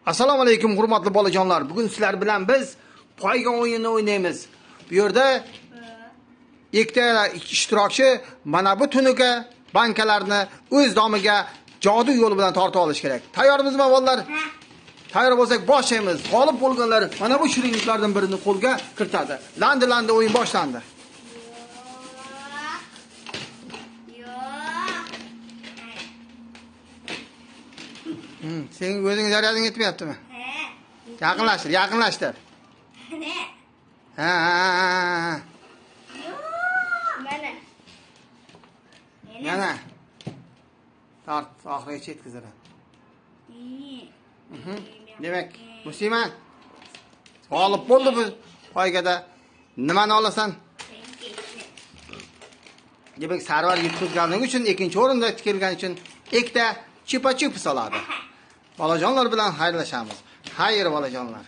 Assalomu alaykum hurmatli bolajonlar. Bugun sizlar bilan biz poyga o'yinini o'ynaymiz. Bu yerda ikkita ishtirokchi mana bu tunuka bankalarni o'z domiga jodu yo'li bilan tortib olish kerak. Tayyormizmi bolalar? Tayyor bo'lsak boshlaymiz. G'olib bo'lganlar mana bu shirinliklardan birini qo'lga kiritadi. Landi-landi o'yin boshlandi. Sen o'zing zaryading yetmayaptimi? Yaqinlashtir, yaqinlashtir. Ne? Ha, ha. Mana. Yana. Tort, oxirigacha yetkazadi. Demak, Muslima g'olib bo'ldi bu poygada. Nimani olasan? Demak, Sarvar yutqizganligi uchun, ikkinchi o'rinda kelgani uchun ikkita chupa-chups oladi. Bolajonlar bilan xayrlashamiz. Xayr bolajonlar.